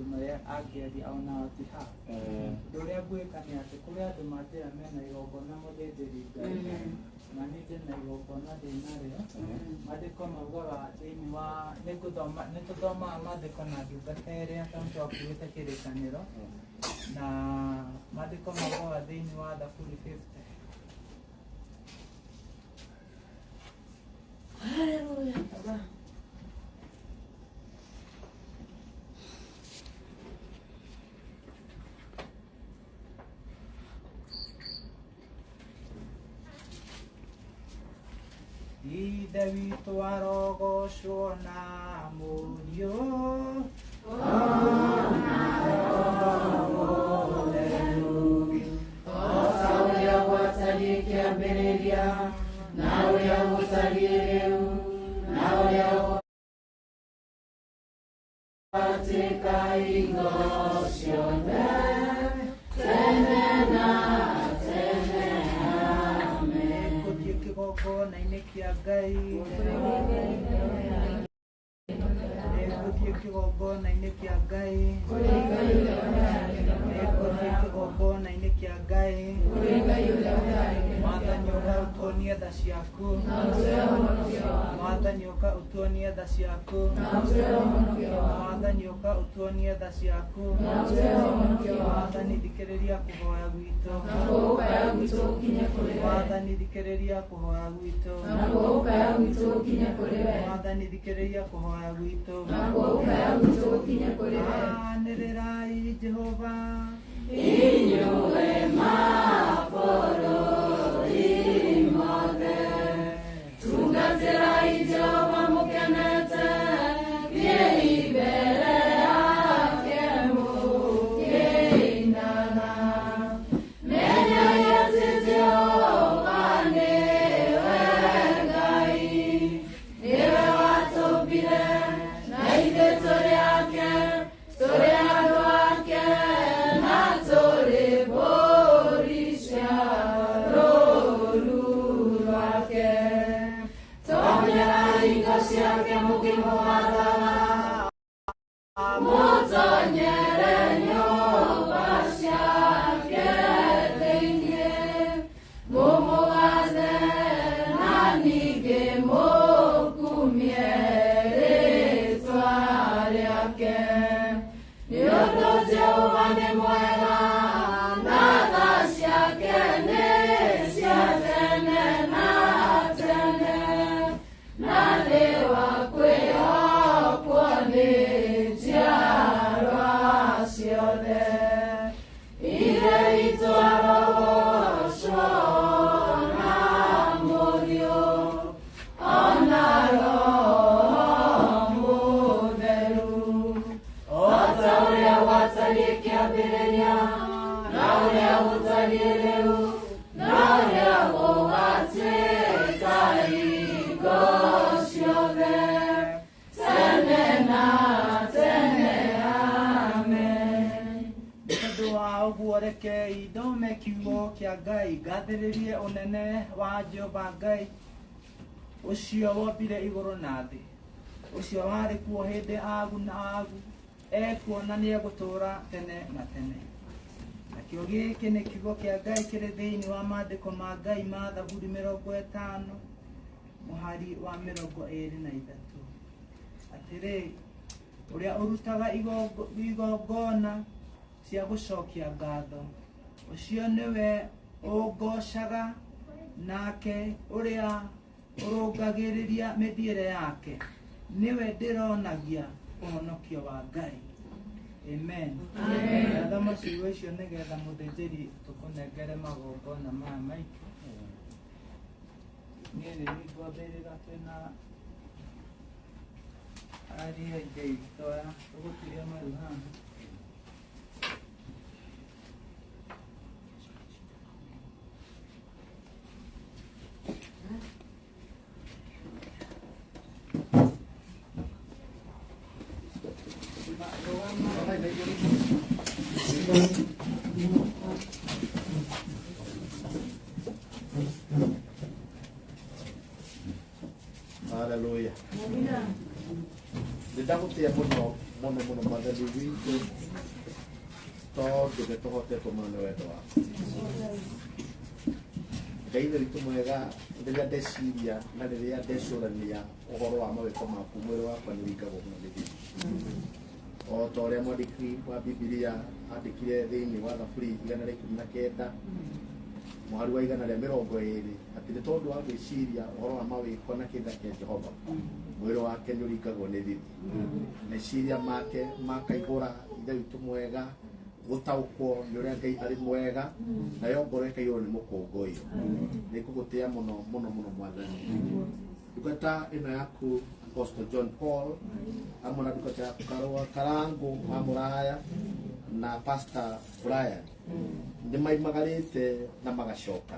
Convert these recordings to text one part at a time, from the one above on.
Maũndũ marĩa angĩaria ona ti ha ũndũ ũrĩa ngwĩka nĩ atĩ kũrĩ andũ manjĩra mena igongona mũthĩnjĩri Ngai na niĩ ndĩna igongona ndĩnarĩo. Maandĩko maugaga thĩinĩ wa nĩ tũthomaga maandĩko na ndungata ĩrĩa tondũ twakuĩte kĩrĩkanĩro na maandĩko maugaga thĩinĩ wa Thaburi 50. Haleluya Baba. Ithe witũ arogocwo na Mũriũ O ta ũrĩa gwatariĩ kĩambĩrĩria, na ũrĩa gũtariĩ rĩu, na ũrĩa gũgatuĩka hingo ciothe, tene na tene. Amen. Gũthiĩ kĩgongona-inĩ kĩa Ngai, nĩngũthiĩ kĩgongona-inĩ kĩa Ngai, nĩngũthiĩ kĩgongona-inĩ kĩa Ngai. Mwathani ũka ũtuonie tha ciaku, Mwathani ũka ũtuonie tha ciaku, Mwathani ũka ũtuonie tha ciaku. Mwathani thikĩrĩria kũhoya gwitũ, Mwathani thikĩrĩria kũhoya gwitũ, Mwathani thikĩrĩria kũhoya gwitũ. Anĩrĩrai Jehova. Inyuĩ mabũrũri mothe, tungatĩrai Jehova mũkenete, thiĩi mbere yake mũkĩinaga. Menyai atĩ Jehova nĩwe Ngai, nĩwe watũmbire, na ithuĩ tũrĩ ake, tũrĩ andũ ake, na tũrĩ mbũri cia rũũru rwake. Tonyerai ngo ciake mũkĩmũgathaga, mũtonyere nyũmba ciake thĩinĩ, mũmũgathe na ningĩ mũkumie rĩĩtwa rĩake. Nĩ ũndũ Jehova nĩ mwega, na tha ciake nĩ cia tene na tene, na nĩ wa kwĩhokwo nĩ njiarwa ciothe. Ithe witũ arogocwo na Mũriũ, ona Roho Mũtheru, o ta ũrĩa gwatariĩ kĩambĩrĩria, na ũrĩa gũtariĩ rĩu, na ũrĩa gũgatuĩka hingo ciothe, tene na tene. Amen. Nĩ tondũ wa ũguo rekei thome kiugo kĩa Ngai, ngathĩrĩrie ũnene wa Jehova Ngai ũcio wombire igũrũ na thĩ, ũcio warĩ kuo hĩndĩ agu na agu, ekuo na nĩegũtũũra tene na tene. Nakĩo gĩkĩ nĩ kiugo kĩa Ngai kĩrĩ thĩinĩ wa maandĩko ma Ngai ma Thaburi 50 mũhari wa 23, atĩrĩ, ũrĩa ũrutaga igongona cia gũcokia ngatho, ũcio nĩwe ũngoocaga, nake ũrĩa ũrũngagĩrĩria mĩthiĩre yake nĩwe ndĩronagia ũhonokio wa Ngai. Amen. Ndathoma ciugo icio nĩgetha mũthĩnjĩri tũkũnengere magongona maya maitũ. Niĩ nĩ ngwambĩrĩra twĩna ariũ a Ithe witũ aya tũgũturia maru haha. Haleluya. Nĩ ndagũtĩa mũno mũno. Mũno mũno Mwathani witũ, tondũ nĩ tũhotetwo mũno nĩ wendo waku. Ngai ithe witũ mwega, rĩrĩa ndeciria na rĩrĩa ndecũrania ũhoro wa mawĩko maku, mwĩrĩ wakwa nĩ ũringagwo mũno nĩ thithi. O ta ũrĩa mwandĩki wa Bibilia andĩkire thĩinĩ wa Thaburi 119 mũhari wa 120, atĩ nĩ tondũ wa gwĩciria ũhoro wa mawĩko na kĩrĩra kĩa Jehova, mwĩrĩ wake nĩ ũringagwo nĩ thithi. Meciria make makaihũra ithe witũ mwega, gũtaũkwo nĩ ũrĩa Ngai arĩ mwega, nayo ngoro ĩkaiyũrwo nĩ mũkũngũiyo. Nĩ ngũgũtĩa mũno mũno mũno Mwathani. Ndungata ĩno yaku Apostle John Paul hamwe na ndungata yaku Karũa Karangũ wa Mũraya na Pastor Brian nĩ maimagarĩte na magacoka.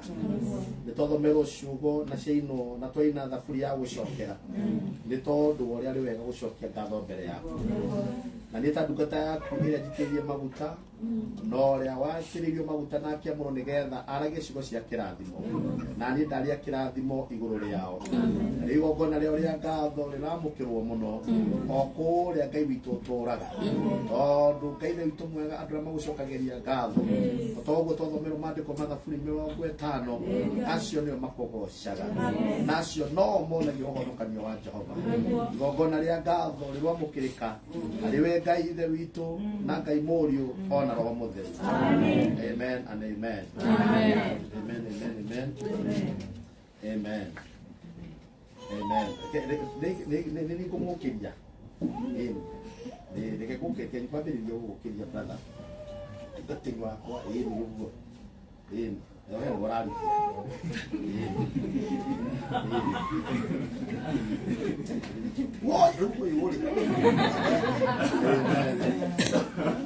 Nĩ twathomerwo ciugo na ciainwo na twaina thaburi ya gũcokera, nĩ tondũ wa ũrĩa arĩ wega gũcokia ngatho mbere yaku. Na niĩ ta ndungata yaku ĩrĩa njitĩrĩrie maguta, na ũrĩa watĩrĩirio maguta na akĩamũrwo nĩgetha aragie ciugo cia kĩrathimo, na niĩ ndaria kĩrathimo igũrũ rĩao. Na rĩu igongona rĩao rĩa ngatho rĩramũkĩrwo mũno o kũrĩa Ngai witũ ũtũraga, tondũ Ngai ithe witũ mwega, andũ arĩa magũcokagĩria ngatho, o ta ũguo twathomerwo maandĩko ma Thaburi 50, acio nĩo makũgocaga na acio no monagio ũhonokanio wa Jehova. Igongona rĩa ngatho rĩrwamũkĩrĩka harĩ we Ngai ithe witũ na Ngai Mũriũ ona Roho Mũtheru. Amen and amen. Amen, amen, amen, amen, amen. Nĩ ngũmũkĩria, reke ngũkĩrie, kwambĩrĩria gũgũkĩria brother tungatĩri wakwa. Ĩĩ nĩ ũguo, ĩĩ we nĩwe ũrarutia. Woi, rĩu ũyũ ũrĩ.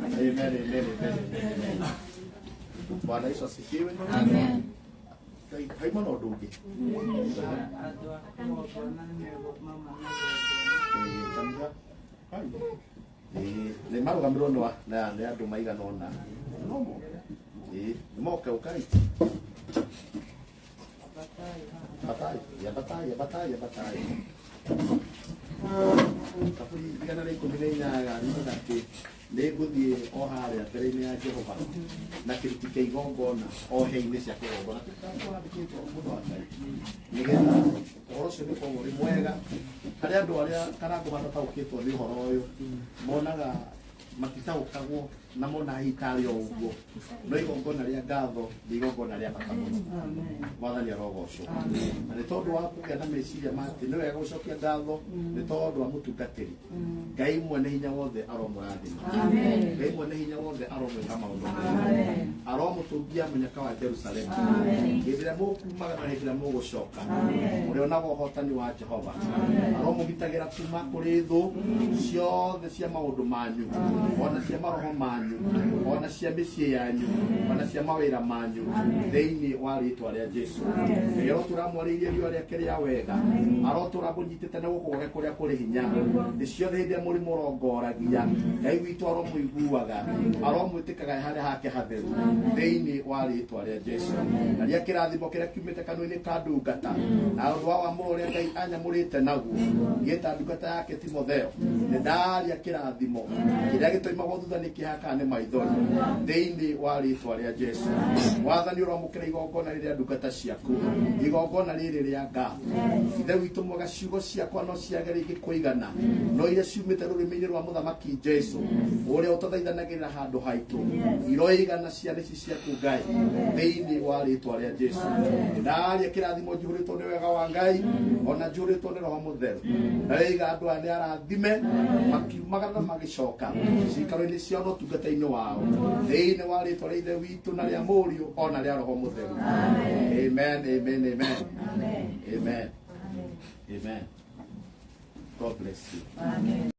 Amen, amen, amen, amen. Bwana Yesu asifiwe. Amen. Ngai, haima na ũndũ ũngĩ. Andũ a kĩgongona nĩ mauma na igongona. Kanitha. Hai. Nĩ marũgamĩrwo nĩ nĩ andũ maigana ũna. No mo. Nĩ moke ũkai. Ambatai haha. Ambatai, ambatai, ambatai, ambatai. Thaburi 118 riugaga atĩ nĩ ngũthiĩ o harĩa mbere-inĩ ya Jehova na kĩruti kĩa igongona o hĩa-inĩ cia kĩgongona. Kĩandĩkĩtwo mũndũ wa Ngai, nĩgetha ũhoro ũcio nĩ ũkoragwo ũrĩ mwega harĩ andũ arĩa Karangũ matataũkĩtwo nĩ ũhoro ũyũ, monaga matitaũkagwo na monaga hihi tarĩ o ũguo, no igongona rĩa ngatho nĩ igongona rĩa bata mũno. Mwathani arogocwo. Na nĩ tondũ wa kũgĩa na meciria ma atĩ nĩ wega gũcokia ngatho nĩ tondũ wa mũtungatĩri, Ngai mwene hinya wothe aromũrathima. Ngai mwene hinya wothe aromwĩka maũndũ mega, aromũtũngia mũnyaka wa Jerusalemu. Hĩndĩ ĩrĩa mũkumaga na hĩndĩ ĩrĩa mũgũcoka, mũrĩonaga ũhotani wa Jehova. Aromũgitagĩra kuma kũrĩ thũ ciothe cia maũndũ manyu, ona cia maroho manyu, ona cia mĩciĩ yanyu, ona cia mawĩra manyu, thĩinĩ wa rĩtwa rĩa Jesu. Ngai arotũra mwarĩirie riũa rĩake rĩa wega, arotũra mũnyitĩte na guoko gwake kũrĩa kũrĩ hinya. Thĩ ciothe hĩndĩ ĩrĩa mũrĩ mũrongoragia, Ngai witũ aromũiguaga, aromwĩtĩkaga harĩa hake hatheru, thĩinĩ wa rĩtwa rĩa Jesu. Na rĩa kĩrathimo kĩrĩa kiumĩte kanua-inĩ ka ndungata na ũndũ wa wamũro ũrĩa Ngai anyamũrĩte naguo gĩta ndungata yake Timotheo, nĩ ndaria kĩrathimo kĩrĩa gĩtoimagwo thutha nĩ kĩeha kana nĩ maithori, thĩinĩ wa rĩtwa rĩa Jesu. Mwathani, ũramũkĩra igongona rĩrĩa ndungata ciaku, igongona rĩrĩ rĩa ngatho. Ithe witũ mwega, ciugo ciakwa no ciage rĩngĩ kũigana, no iria ciumĩte rũrĩmĩ-inĩ rwa mũthamaki Jesu ũrĩa ũtũthaithanagĩrĩra handũ haitũ iroigana ciana ici ciaku Ngai, thĩinĩ wa rĩtwa rĩa Jesu. Ndaria kĩrathimo njihũrĩtwo nĩ wega wa Ngai, ona njihũrĩtwo nĩ Roho Mũtheru, ndaiga andũ aya nĩ arathime makiumagara na magĩcoka ciikaro-inĩ ciao na ũtungata-inĩ wao, thĩinĩ wa rĩtwa rĩa Ithe witũ na rĩa Mũriũ ona rĩa Roho Mũtheru. Amen, amen, amen, amen, amen. God bless you. Amen.